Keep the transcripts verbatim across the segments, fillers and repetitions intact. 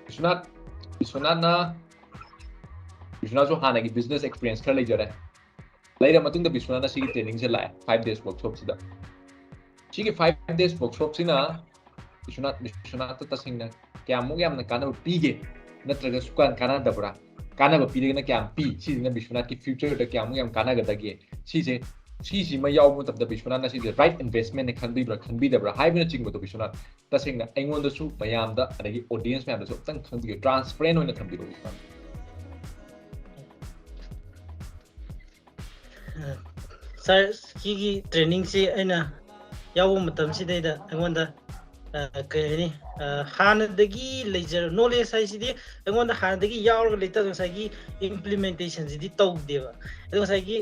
ꯕꯤꯁ꯭ꯋꯥꯅꯥꯊ, ꯕꯤꯁ꯭ꯋꯥꯅꯥꯊꯅ, ꯕꯤꯁ꯭ꯋꯥꯅꯥꯊꯁꯨ ꯍꯥꯟꯅꯒꯤ business experience ꯈꯔ ꯂꯩꯖꯔꯦ꯫ ꯂꯩꯔ ꯃꯇꯨꯡꯗ ꯕꯤꯁ꯭ꯋꯥꯅꯥꯊꯅ ꯁꯤꯒꯤ trainingꯁꯦ ꯂꯥꯛꯑꯦ, five days workshopꯁꯤꯗ꯫ ꯁꯤꯒꯤ five days workshopꯁꯤꯅ ꯕꯤꯁ꯭ꯋꯥꯅꯥꯊ, ꯕꯤꯁ꯭ꯋꯥꯅꯥꯊꯇ ꯇꯁꯦꯡꯅ ꯀꯌꯥꯃꯨꯛ ꯌꯥꯝꯅ ꯀꯥꯟꯅꯕ ꯄꯤꯒꯦ, ꯅꯠꯇ꯭ꯔꯒ ꯁꯨꯀꯥꯟ ꯀꯥꯟꯅꯗꯕ꯭ꯔꯥ? ꯀꯥꯟꯅꯕ ꯄꯤꯔꯒꯅ ꯀꯌꯥꯝ ꯄꯤ? ꯁꯤꯁꯤꯅ ꯕꯤꯁ꯭ꯋꯥꯅꯥꯊꯀꯤ futureꯗ ꯀꯌꯥꯃꯨꯛ ꯌꯥꯝ ꯀꯥꯟꯅꯒꯗꯒꯦ? ꯁꯤꯁꯦ, ꯁꯤꯁꯤꯃ ꯌꯥꯎꯕ ꯃꯇꯝꯗ ꯕꯤꯁ꯭ꯋꯥꯅꯥꯊꯅ ꯁꯤꯁꯦ right investmentꯅꯦ ꯈꯟꯕꯤꯕ꯭ꯔꯥ, ꯈꯟꯕꯤꯗꯕ꯭ꯔꯥ ꯍꯥꯏꯕꯅꯆꯤꯡꯕꯗꯣ ꯕꯤꯁ꯭ꯋꯥꯅꯥꯊ ꯇꯁꯦꯡꯅ ꯑꯩꯉꯣꯟꯗꯁꯨ, ꯃꯌꯥꯝꯗ, ꯑꯗꯒꯤ audience ꯃꯌꯥꯝꯗꯁꯨ ꯑꯝꯇꯪ ꯈꯪꯕꯤꯌꯨ, transparent ꯑꯣꯏꯅ ꯊꯝꯕꯤꯔꯛꯑꯣ ꯕꯤꯁ꯭ꯋꯥꯅꯥꯊ꯫ ꯁꯥꯔ, ꯁꯤꯒꯤ trainingꯁꯤ ꯑꯩꯅ ꯌꯥꯎꯕ ꯃꯇꯝꯁꯤꯗꯩꯗ ꯑꯩꯉꯣꯟꯗ, ꯑ, ꯀꯩ ꯍꯥꯏꯅꯤ, ꯑ, ꯍꯥꯟꯅꯗꯒꯤ ꯂꯩꯖꯔ knowledge ꯍꯥꯏꯁꯤꯗꯤ ꯑꯩꯉꯣꯟꯗ ꯍꯥꯟꯅꯗꯒꯤ ꯌꯥꯎꯔꯒ ꯂꯩꯇꯕ, ꯉꯁꯥꯏꯒꯤ implementationꯁꯤꯗꯤ ꯇꯧꯗꯦꯕ꯫ ꯑꯗꯣ ꯉꯁꯥꯏꯒꯤ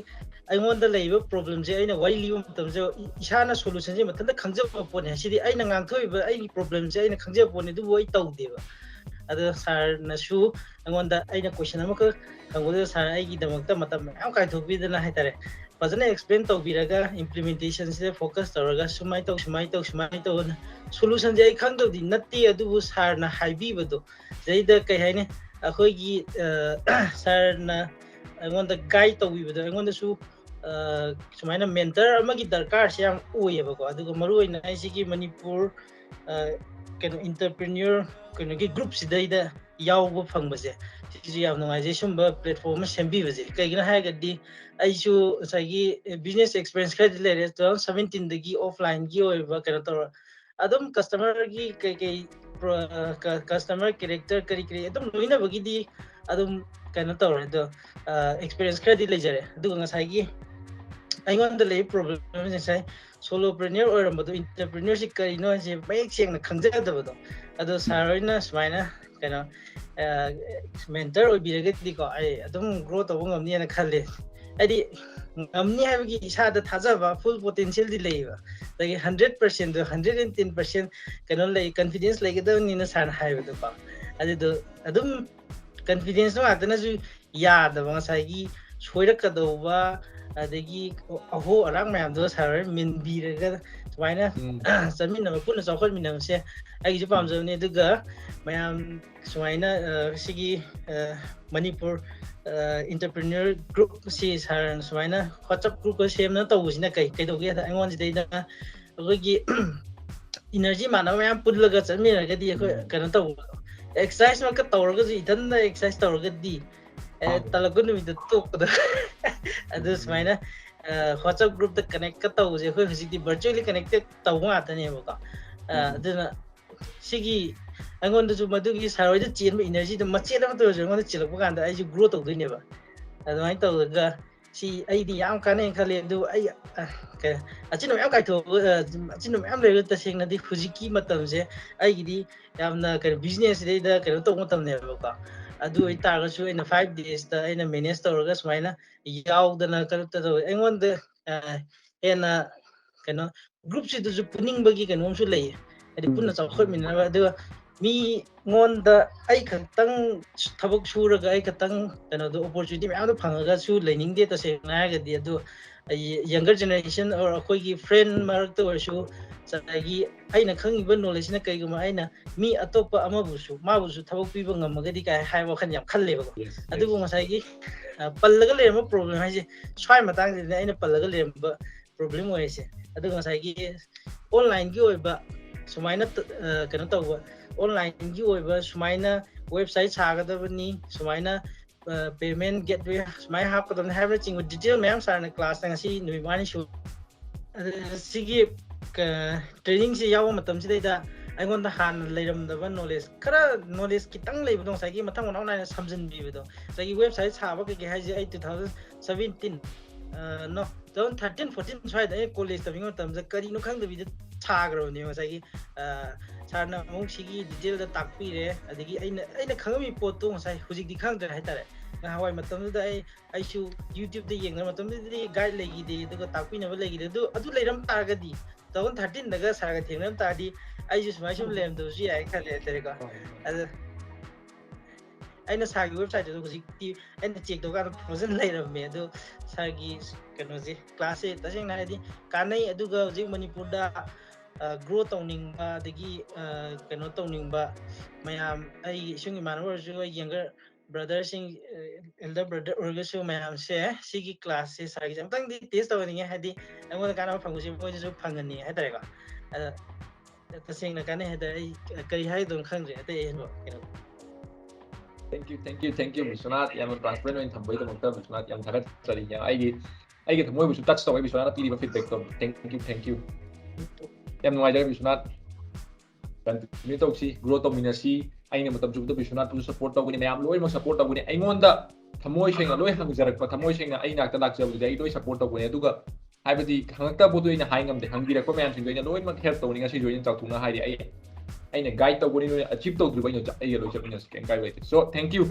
ꯑꯩꯉꯣꯟꯗ ꯂꯩꯔꯤꯕ problemꯁꯦ ꯑꯩꯅ ꯋꯥꯔꯤ ꯂꯤꯕ ꯃꯇꯝꯁꯦ ꯏ-, ꯏꯁꯥꯅ solutionꯁꯦ ꯃꯊꯟꯇ ꯈꯪꯖꯕ ꯄꯣꯠꯅꯤ꯫ ꯍꯥꯏꯁꯤꯗꯤ ꯑꯩꯅ ꯉꯥꯡꯊꯣꯛꯏꯕ ꯑꯩꯒꯤ problemꯁꯦ ꯑꯩꯅ ꯈꯪꯖꯕ ꯄꯣꯠꯅꯤ, ꯑꯗꯨꯕꯨ ꯑꯩ ꯇꯧꯗꯦꯕ꯫ ꯑꯗꯣ ꯁꯥꯔꯅꯁꯨ ꯑꯩꯉꯣꯟꯗ, ꯑꯩꯅ question ꯑꯃꯈꯛ ꯍꯪꯕꯗꯨꯗ ꯁꯥꯔ ꯑꯩꯒꯤꯗꯃꯛꯇ ꯃꯇꯝ ꯃꯌꯥꯝ ꯀꯥꯏꯊꯣꯛꯄꯤꯗꯅ ꯍꯥꯏꯇꯥꯔꯦ, ꯐꯖꯅ explain ꯇꯧꯕꯤꯔꯒ implementationꯁꯤꯗ focus ꯇꯧꯔꯒ ꯁꯨꯃꯥꯏꯅ ꯇꯧ, ꯁꯨꯃꯥꯏꯅ ꯇꯧ, ꯁꯨꯃꯥꯏꯅ ꯇꯧꯅ solutionꯁꯦ ꯑꯩ ꯈꯪꯗꯕꯗꯤ ꯅꯠꯇꯦ, ꯑꯗꯨꯕꯨ ꯁꯥꯔꯅ ꯍꯥꯏꯕꯤꯕꯗꯣ ꯁꯤꯗꯩꯗ ꯀꯩ ꯍꯥꯏꯅꯤ, ꯑꯩꯈꯣꯏꯒꯤ, ꯑ, ꯁꯥꯔꯅ ꯑꯩꯉꯣꯟꯗ guide ꯇꯧꯕꯤꯕꯗꯣ ꯑꯩꯉꯣꯟꯗꯁꯨ, ꯑ, ꯁꯨꯃꯥꯏꯅ mentor ꯑꯃꯒꯤ ꯗꯔꯀꯥꯔꯁꯦ ꯌꯥꯝ ꯑꯣꯏꯌꯦꯕꯀꯣ꯫ ꯑꯗꯨꯒ ꯃꯔꯨꯑꯣꯏꯅ ꯑꯩꯁꯤꯒꯤ ꯃꯅꯤꯄꯨꯔ, ꯑ, ꯀꯩꯅꯣ, entrepreneur ꯀꯩꯅꯣꯒꯤ groupꯁꯤꯗꯩꯗ ꯌꯥꯎꯕ ꯐꯪꯕꯁꯦ, ꯁꯤꯁꯨ ꯌꯥꯝ ꯅꯨꯡꯉꯥꯏꯖꯩ, ꯁꯨꯝꯕ platform ꯑꯃ ꯁꯦꯝꯕꯤꯕꯁꯦ꯫ ꯀꯩꯒꯤꯅꯣ ꯍꯥꯏꯔꯒꯗꯤ ꯑꯩꯁꯨ ꯉꯁꯥꯏꯒꯤ business experience ꯈꯔꯗꯤ ꯂꯩꯔꯦ, two thousand seventeenꯗꯒꯤ offlineꯒꯤ ꯑꯣꯏꯕ ꯀꯩꯅꯣ ꯇꯧꯔ, ꯑꯗꯨꯝ customerꯒꯤ ꯀꯩꯀꯩ pro-, ꯑ, ꯀ-, customer character ꯀꯔꯤ ꯀꯔꯤ ꯑꯗꯨꯝ ꯂꯣꯏꯅꯕꯒꯤꯗꯤ ꯑꯗꯨꯝ ꯀꯩꯅꯣ ꯇꯧꯔꯦ, ꯑꯗꯣ, ꯑ, experience ꯈꯔꯗꯤ ꯂꯩꯖꯔꯦ꯫ ꯑꯗꯨꯒ ꯉꯁꯥꯏꯒꯤ ꯑꯩꯉꯣꯟꯗ ꯂꯩꯕ problemꯁꯦ, ꯉꯁꯥꯏ solopreneur ꯑꯣꯏꯔꯝꯕꯗꯣ entrepreneurꯁꯤ ꯀꯔꯤꯅꯣ ꯍꯥꯏꯁꯦ ꯃꯌꯦꯛ ꯁꯦꯡꯅ ꯈꯪꯖꯗꯕꯗꯣ, ꯑꯗꯣ ꯁꯥꯔ ꯍꯣꯏꯅ ꯁꯨꯃꯥꯏꯅ ꯀꯩꯅꯣ, ꯑ, mentor ꯑꯣꯏꯕꯤꯔꯒꯗꯤꯀꯣ ꯑꯩ ꯑꯗꯨꯝ grow ꯇꯧꯕ ꯉꯝꯅꯤꯅ ꯈꯜꯂꯦ꯫ ꯍꯥꯏꯗꯤ ꯉꯝꯅꯤ ꯍꯥꯏꯕꯒꯤ ꯏꯁꯥꯗ ꯊꯥꯖꯕ, full potentialꯗꯤ ꯂꯩꯌꯦꯕ꯫ ꯑꯗꯒꯤ hundred percentꯗꯣ hundred and ten percent ꯀꯩꯅꯣ ꯂꯩ, confidence ꯂꯩꯒꯗꯕꯅꯤꯅ ꯁꯥꯔꯅ ꯍꯥꯏꯕꯗꯣꯀꯣ꯫ ꯑꯗꯨꯗꯣ ꯑꯗꯨꯝ confidenceꯇꯣ ꯉꯥꯛꯇꯅꯁꯨ ꯌꯥꯗꯕ, ꯉꯁꯥꯏꯒꯤ ꯁꯣꯏꯔꯛꯀꯗꯧꯕ, ꯑꯗꯒꯤ ꯑꯍꯣ ꯑꯔꯥꯛ ꯃꯌꯥꯝꯗꯣ ꯁꯥꯔ ꯍꯣꯏ ꯃꯦꯟꯕꯤꯔꯒ ꯁꯨꯃꯥꯏꯅ ꯎꯝ. ꯆꯠꯃꯤꯟꯅꯕ, ꯄꯨꯟꯅ ꯆꯥꯎꯈꯠꯃꯤꯟꯅꯕꯁꯦ ꯑꯩꯒꯤꯁꯨ ꯄꯥꯝꯖꯕꯅꯤ꯫ ꯑꯗꯨꯒ ꯃꯌꯥꯝ ꯁꯨꯃꯥꯏꯅ ꯑ, ꯁꯤꯒꯤ ꯑ, ꯃꯅꯤꯄꯨꯔ ꯑꯦꯟꯇꯔꯄ꯭ꯔꯤꯅꯔ ꯒ꯭ꯔꯨꯞꯁꯤ ꯁꯥꯔꯅ ꯁꯨꯃꯥꯏꯅ WhatsApp ꯒ꯭ꯔꯨꯞꯀ ꯁꯦꯝꯗꯅ ꯇꯧꯕꯁꯤꯅ ꯀꯩ ꯀꯩꯗꯧꯒꯦ ꯍꯥꯏꯗ ꯑꯩꯉꯣꯟꯁꯤꯗꯩꯗ ꯑꯩꯈꯣꯏꯒꯤ ꯏꯅꯔꯖꯤ ꯃꯥꯟꯅꯕ ꯃꯌꯥꯝ ꯄꯨꯜꯂꯒ ꯆꯠꯃꯤꯟꯅꯔꯒꯗꯤ ꯑꯩꯈꯣꯏ ꯎꯝ. ꯀꯩꯅꯣ ꯇꯧꯕꯗꯣ, ꯑꯦꯛꯁꯔꯁꯥꯏꯁꯃꯛꯀ ꯇꯧꯔꯒꯁꯨ ꯏꯊꯟꯗ ꯑꯦꯛꯁꯔꯁꯥꯏꯁ ꯇꯧꯔꯒꯗꯤ ꯑꯦ, ꯍꯣꯏ. ꯇꯜꯂꯛꯄ ꯅꯨꯃꯤꯠꯇ ꯇꯣꯛꯄꯗꯣ꯫ ꯑꯗꯨ ꯎꯝ. ꯁꯨꯃꯥꯏꯅ ꯋꯥꯆꯞ ꯒ꯭ꯔꯨꯞꯇ ꯀꯅꯦꯛꯀ ꯇꯧꯕꯁꯦ ꯑꯩꯈꯣꯏ ꯍꯧꯖꯤꯛꯇꯤ ꯚꯔꯆꯨꯋꯦꯜꯂꯤ ꯀꯅꯦꯛꯇꯦꯠ ꯇꯧꯕ ꯉꯥꯛꯇꯅꯦꯕꯀꯣ꯫ ꯑ, ꯎꯝ. ꯑꯗꯨꯅ ꯁꯤꯒꯤ ꯑꯩꯉꯣꯟꯗꯁꯨ ꯃꯗꯨꯒꯤ ꯁꯥꯔ ꯍꯣꯏꯗ ꯆꯦꯟꯕ ꯏꯅꯔꯖꯤꯗꯣ ꯃꯆꯦꯠ ꯑꯃꯇ ꯑꯣꯏꯔꯁꯨ ꯑꯩꯉꯣꯟꯗ ꯆꯦꯜꯂꯛꯄ ꯀꯥꯟꯗ ꯑꯩꯁꯨ ꯒ꯭ꯔꯣ ꯇꯧꯗꯣꯏꯅꯦꯕ꯫ ꯑꯗꯨꯃꯥꯏꯅ ꯇꯧꯔꯒ ꯁꯤ ꯑꯩꯗꯤ ꯌꯥꯝ ꯀꯥꯟꯅꯩ ꯈꯜꯂꯦ꯫ ꯑꯗꯨ ꯑꯩ ꯑ, ꯀꯩ, ꯑꯆꯤꯟꯕ ꯃꯌꯥꯝ ꯀꯥꯏꯊꯣꯛꯑꯒ ꯑ, ꯑꯆꯤꯟꯕ ꯃꯌꯥꯝ ꯂꯩꯔꯒ ꯇꯁꯦꯡꯅꯗꯤ ꯍꯧꯖꯤꯛꯀꯤ ꯃꯇꯝꯁꯦ ꯑꯩꯒꯤꯗꯤ ꯌꯥꯝꯅ ꯀꯩꯅꯣ ꯕꯤꯖꯤꯅꯦꯁꯁꯤꯗꯩꯗ ꯀꯩꯅꯣ ꯇꯧꯕ ꯃꯇꯝꯅꯦꯕꯀꯣ꯫ ꯑꯗꯨ ꯎꯝ. ꯑꯣꯏꯇꯥꯔꯒꯁꯨ ꯑꯩꯅ ꯐꯥꯏꯚ ꯗꯦꯖꯇ ꯑꯩꯅ ꯃꯦꯅꯦꯖ ꯇꯧꯔꯒ ꯁꯨꯃꯥꯏꯅ ꯌꯥꯎꯗꯅ ꯀꯩꯅꯣ ꯇꯧꯋꯦ꯫ ꯑꯩꯉꯣꯟꯗ ꯑ, ꯍꯦꯟꯅ ꯀꯩꯅꯣ ꯒ꯭ꯔꯨꯞꯁꯤꯗꯁꯨ ꯄꯨꯅꯤꯡꯕꯒꯤ ꯀꯩꯅꯣꯝꯁꯨ ꯂꯩꯌꯦ꯫ ꯍꯥꯏꯗꯤ ꯎꯝ. ꯄꯨꯟꯅ ꯆꯥꯎꯈꯠꯃꯤꯟꯅꯅꯕ꯫ ꯑꯗꯨꯒ ꯃꯤꯉꯣꯟꯗ ꯑꯩ ꯈꯛꯇꯪ ꯊꯕꯛ ꯁꯨꯔꯒ ꯑꯩ ꯈꯛꯇꯪ ꯀꯩꯅꯣꯗꯣ ꯑꯣꯄꯣꯔꯆꯨꯅꯤꯇꯤ ꯃꯌꯥꯝꯗꯣ ꯐꯪꯉꯒꯁꯨ ꯂꯩꯅꯤꯡꯗꯦ ꯇꯁꯦꯡꯅ ꯍꯥꯏꯔꯒꯗꯤ꯫ ꯑꯗꯨ ꯑꯩ ꯌꯪꯒꯔ ꯖꯦꯅꯦꯔꯦꯁꯟ ꯑꯣꯔ ꯑꯩꯈꯣꯏꯒꯤ ꯐ꯭ꯔꯦꯟ ꯃꯔꯛꯇ ꯑꯣꯏꯔꯁꯨ, ꯉꯁꯥꯏꯒꯤ ꯑꯩꯅ ꯈꯪꯉꯤꯕ ꯅꯣꯂꯦꯖꯁꯤꯅ ꯀꯩꯒꯨꯝꯕ ꯑꯩꯅ ꯃꯤ ꯑꯇꯣꯞꯄ ꯑꯃꯕꯨꯁꯨ ꯃꯥꯕꯨꯁꯨ ꯊꯕꯛ ꯄꯤꯕ ꯉꯝꯃꯒꯗꯤ ꯀꯥꯏ ꯍꯥꯏꯕ ꯋꯥꯈꯜ ꯌꯥꯝ ꯈꯜꯂꯦꯕꯀꯣ꯫ Yes, yes. ꯑꯗꯨꯕꯨ ꯉꯁꯥꯏꯒꯤ ꯑ, ꯄꯜꯂꯒ ꯂꯩꯔꯝꯕ ꯄ꯭ꯔꯣꯕ꯭ꯂꯦꯝ ꯍꯥꯏꯁꯦ ꯁ꯭ꯋꯥꯏ ꯃꯇꯥꯡꯁꯤꯗꯅꯦ ꯑꯩꯅ ꯄꯜꯂꯒ ꯂꯩꯔꯝꯕ ꯄ꯭ꯔꯣꯕ꯭ꯂꯦꯝ ꯑꯣꯏꯔꯤꯁꯦ꯫ ꯑꯗꯨꯒ ꯉꯁꯥꯏꯒꯤ ꯑꯣꯟꯂꯥꯏꯟꯒꯤ ꯑꯣꯏꯕ ꯁꯨꯃꯥꯏꯅ ꯇ-, ꯑ, ꯀꯩꯅꯣ ꯇꯧꯕ, ꯑꯣꯟꯂꯥꯏꯟꯒꯤ ꯑꯣꯏꯕ ꯁꯨꯃꯥꯏꯅ ꯋꯦꯕꯁꯥꯏꯠ ꯁꯥꯒꯗꯕꯅꯤ, ꯁꯨꯃꯥꯏꯅ ꯄꯦꯃꯦꯟ ꯒꯦꯠꯋꯦ ꯁꯨꯃꯥꯏꯅ ꯍꯥꯞꯀꯗꯕꯅꯤ ꯍꯥꯏꯕꯅꯆꯤꯡꯕ ꯗꯤꯇꯦꯜ ꯃꯌꯥꯝ ꯁꯥꯔꯅ ꯀ꯭ꯂꯥꯁꯇ ꯉꯁꯤ ꯅꯨꯃꯤꯠ ꯃꯉꯥꯅꯤ ꯁꯨ-, ꯑꯗꯨ ꯁꯤꯒꯤ ꯇ꯭ꯔꯦꯅꯤꯡꯁꯤ ꯌꯥꯎꯕ ꯃꯇꯝꯁꯤꯗꯩꯗ ꯑꯩꯉꯣꯟꯗ ꯍꯥꯟꯅ ꯂꯩꯔꯝꯗꯕ ꯅꯣꯂꯦꯖ, ꯈꯔ ꯅꯣꯂꯦꯖ ꯈꯤꯇꯪ ꯂꯩꯕꯗꯣ ꯉꯁꯥꯏꯒꯤ ꯃꯊꯪ ꯃꯅꯥꯎ ꯅꯥꯏꯅ ꯁꯝꯖꯤꯟꯕꯤꯕꯗꯣ꯫ ꯉꯁꯥꯏꯒꯤ ꯋꯦꯕꯁꯥꯏꯠ ꯁꯥꯕ ꯀꯩꯀꯩ ꯍꯥꯏꯁꯦ ꯑꯩ two thousand seventeen, no, two thousand thirteen fourteen ꯁ꯭ꯋꯥꯏꯗ ꯑꯩ ꯀꯣꯂꯦꯖ ꯇꯝꯃꯤꯉꯩ ꯃꯇꯝꯗ ꯀꯔꯤꯅꯣ ꯈꯪꯗꯕꯤꯗ ꯁꯥꯈ꯭ꯔꯕꯅꯦꯕ꯫ ꯉꯁꯥꯏꯒꯤ ꯑ, ꯁꯥꯔꯅ ꯑꯃꯨꯛ ꯁꯤꯒꯤ ꯗꯤꯇꯦꯜꯗ ꯇꯥꯛꯄꯤꯔꯦ꯫ ꯑꯗꯒꯤ ꯑꯩꯅ, ꯑꯩꯅ ꯈꯪꯉꯝꯃꯤ ꯄꯣꯠꯇꯣ ꯉꯁꯥꯏ ꯍꯧꯖꯤꯛꯇꯤ ꯈꯪꯗ꯭ꯔꯦ ꯍꯥꯏꯇꯥꯔꯦ꯫ ꯉꯍꯥꯟꯋꯥꯏ ꯃꯇꯝꯗꯨꯗ ꯑꯩ, ꯑꯩꯁꯨ YouTubeꯇ ꯌꯦꯡꯅꯕ ꯃꯇꯝꯗꯨꯗꯗꯤ ꯒꯥꯏꯗ ꯂꯩꯈꯤꯗꯦ, ꯑꯗꯨꯒ ꯇꯥꯛꯄꯤꯅꯕ ꯂꯩꯈꯤꯗꯦ꯫ ꯑꯗꯨ, ꯑꯗꯨ ꯂꯩꯔꯝ ꯇꯥꯔꯒꯗꯤ, two thousand thirteenꯗꯒ ꯁꯥꯔꯒ ꯊꯦꯡꯅꯔꯝ ꯇꯥꯔꯗꯤ ꯑꯩꯁꯨ ꯁꯨꯃꯥꯏ ꯁꯨꯝ ꯂꯩꯔꯝꯗꯕꯁꯨ ꯌꯥꯏ ꯈꯜꯂꯦ ꯍꯥꯏꯇꯥꯔꯦꯀꯣ꯫ ꯍꯣꯏ, ꯍꯣꯏ. ꯑꯗꯨ ꯑꯩꯅ ꯁꯥꯔꯒꯤ ꯋꯦꯕꯁꯥꯏꯠꯇꯨꯗ ꯍꯧꯖꯤꯛꯇꯤ ꯑꯩꯅ ꯆꯦꯛ ꯇꯧꯀꯥꯟꯗ ꯐ꯭ꯔꯣꯖꯟ ꯂꯩꯔꯝꯃꯦ꯫ ꯑꯗꯣ ꯁꯥꯔꯒꯤ ꯀꯩꯅꯣꯁꯦ, ꯀ꯭ꯂꯥꯁꯁꯦ ꯇꯁꯦꯡꯅ ꯍꯥꯏꯗꯤ ꯀꯥꯟꯅꯩ꯫ ꯑꯗꯨꯒ ꯍꯧꯖꯤꯛ ꯃꯅꯤꯄꯨꯔꯗ ꯒ꯭ꯔꯣ ꯇꯧꯅꯤꯡꯕ, ꯑꯗꯒꯤ ꯀꯩꯅꯣ ꯇꯧꯅꯤꯡꯕ ꯃꯌꯥꯝ, ꯑꯩꯒꯤ ꯏꯁꯨꯡ ꯏꯃꯥꯟꯅꯕ ꯑꯣꯏꯔꯁꯨ, ꯑꯩ ꯌꯪꯒꯔ ꯕ꯭ꯔꯗꯔꯁꯤꯡ, ꯑꯦꯜꯗꯔ ꯕ꯭ꯔꯗꯔ ꯑꯣꯏꯔꯒꯁꯨ, ꯃꯌꯥꯝꯁꯦ ꯁꯤꯒꯤ ꯀ꯭ꯂꯥꯁꯁꯦ ꯁꯥꯔꯒꯤꯁꯦ ꯑꯃꯨꯛꯇꯪꯗꯤ ꯇꯦꯁ ꯇꯧꯍꯟꯅꯤꯡꯉꯦ꯫ ꯍꯥꯏꯗꯤ ꯑꯩꯉꯣꯟꯗ ꯀꯥꯟꯅꯕ ꯐꯪꯕꯁꯦ ꯃꯣꯏꯗꯁꯨ ꯐꯪꯍꯟꯅꯤꯡꯉꯦ ꯍꯥꯏꯇꯥꯔꯦꯀꯣ꯫ ꯑꯗ ꯇꯁꯦꯡꯅ ꯀꯥꯟꯅꯩ ꯍꯥꯏꯇꯥꯔꯦ꯫ ꯑꯩ ꯀꯔꯤ ꯍꯥꯏꯗꯣꯏꯅꯣ ꯈꯪꯗ꯭ꯔꯦ ꯑꯇꯩ ꯑꯍꯦꯟꯕ ꯀꯩꯅꯣ꯫ Thank you, thank you, thank you, Vishwanath. ꯌꯥꯝꯅ transparent ꯑꯣꯏꯅ ꯊꯝꯕꯒꯤꯗꯃꯛꯇ ꯕꯤꯁ꯭ꯋꯥꯅꯥꯊ ꯌꯥꯝ ꯊꯥꯒꯠꯆꯔꯤ꯫ ꯑꯩꯒꯤ ꯑꯩꯒꯤ ꯊꯃꯣꯏꯕꯨꯁꯨ touch ꯇꯧꯋꯦ ꯕꯤꯁ꯭ꯋꯥꯅꯥꯊꯅ ꯄꯤꯔꯤꯕ feedbackꯇꯣ꯫ Thank you, thank you꯫ ꯌꯥꯝ ꯅꯨꯡꯉꯥꯏꯖꯔꯦ ꯕꯤꯁ꯭ꯋꯥꯅꯥꯊ꯫ Continue ꯇꯧꯁꯤ, grow ꯇꯧꯃꯤꯟꯅꯁꯤ꯫ ꯑꯩꯅ ꯃꯇꯝ ꯆꯨꯞꯄꯗ ꯕꯤꯁ꯭ꯋꯥꯅꯥꯊꯄꯨꯁꯨ support ꯇꯧꯒꯅꯤ, ꯃꯌꯥꯝ ꯂꯣꯏꯅꯃꯛ support ꯇꯧꯒꯅꯤ꯫ ꯑꯩꯉꯣꯟꯗ ꯊꯃꯣꯏ ꯁꯦꯡꯅ ꯂꯣꯏ ꯍꯪꯖꯔꯛꯄ, ꯊꯃꯣꯏ ꯁꯦꯡꯅ ꯑꯩ ꯅꯥꯛꯇ ꯂꯥꯛꯆꯕꯗꯨꯗꯤ ꯑꯩ ꯂꯣꯏ support ꯇꯧꯒꯅꯤ꯫ ꯑꯗꯨꯒ ꯍꯥꯏꯕꯗꯤ ꯍꯪꯉꯛꯇꯕ ꯄꯣꯠꯇꯨ ꯑꯩꯅ ꯍꯥꯏ ꯉꯝꯗꯦ, ꯍꯪꯕꯤꯔꯛꯄ ꯃꯌꯥꯝꯁꯤꯡꯗꯣ ꯑꯩꯅ ꯂꯣꯏꯅꯃꯛ help ꯇꯧꯅꯤ꯫ ꯉꯁꯤꯁꯨ ꯑꯩꯅ ꯆꯥꯎꯊꯣꯛꯅ ꯍꯥꯏꯔꯤ, ꯑꯩ ꯑꯩꯅ guide ꯇꯧꯒꯅꯤ, ꯅꯣꯏꯅ achieve ꯇꯧꯗ꯭ꯔꯤꯕ ꯑꯩꯅ ꯑꯩꯒ ꯂꯣꯏ ꯆꯠꯃꯤꯟꯅꯁꯤ, ꯀꯩꯝ ꯀꯥꯏꯕ ꯂꯩꯇꯦ꯫ So thank you꯫